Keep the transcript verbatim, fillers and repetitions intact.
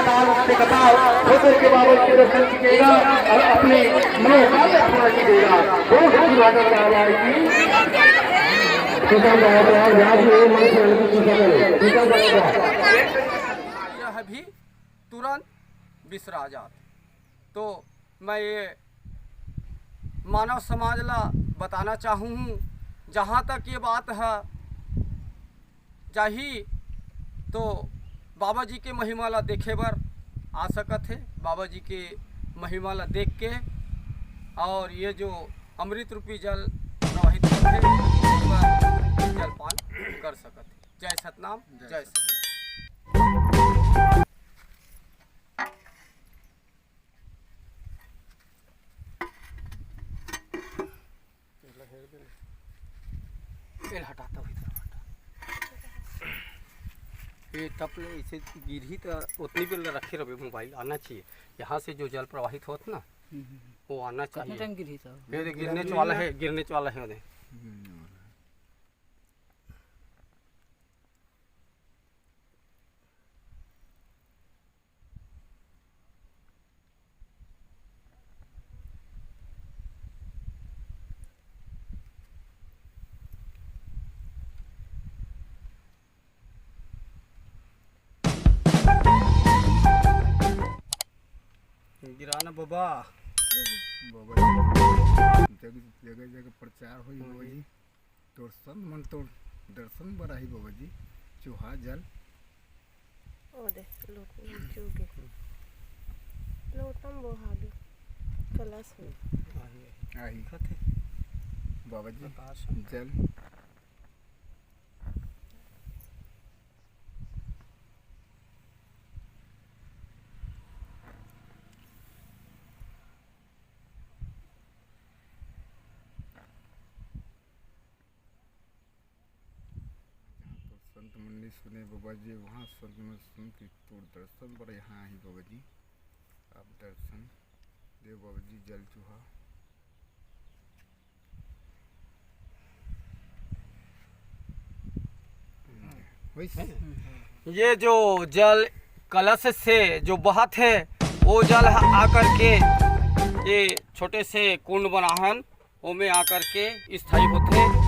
काल से कथा होकर के बाबा के दर्शन कीजिएगा और अपने मनोकामना पूर्ण कीजिएगा। बहुत ही बात है, क्या बात है कि यह भी तुरंत बिसरा जात। तो मैं ये मानव समाज ला बताना चाहूँ हूँ, जहाँ तक ये बात है जाही, तो बाबा जी के महिमा ला देखे बर आ सकत हे। बाबा जी के महिमा ला देख के और ये जो अमृत रूपी जल प्रवाहित होथे, ओकर जलपान कर सकत हे। जय सतनाम, जय सतनाम। एला हटाता हुई तरफ हटा। ये तब ले इसे गिरही तो उतनी बेर ले रखे रहे मोबाइल आना चाहिए। यहाँ से जो जल प्रवाहित होत ना, वो आना चाहिए। टाइम गिरही तो ये देख, गिरने वाला है, गिरने वाला है। गिराना बाबा। बाबा जी, जगह जगह जगह प्रचार होई बाबा जी। तोर संत मन तोर दर्शन बर आही बाबा जी। चूहा जल। ओ दे, लोट में चू गे। लोटम बोहालू। कलश में। आही। खाते। बाबा जी, प्रकाश। जल। जहाँ पर संत मंडली सुने बाबा जी, वहाँ संत मन सुन के तोर दर्शन बर यहाँ आही बाबा जी। आप दर्शन देव बाबा जी, जल चूहा। ये जो जल कलश से जो बहत है, वो जल ह-, आकर के ये छोटे से कुंड बना हन, ओमे आकर के स्थायी होथे।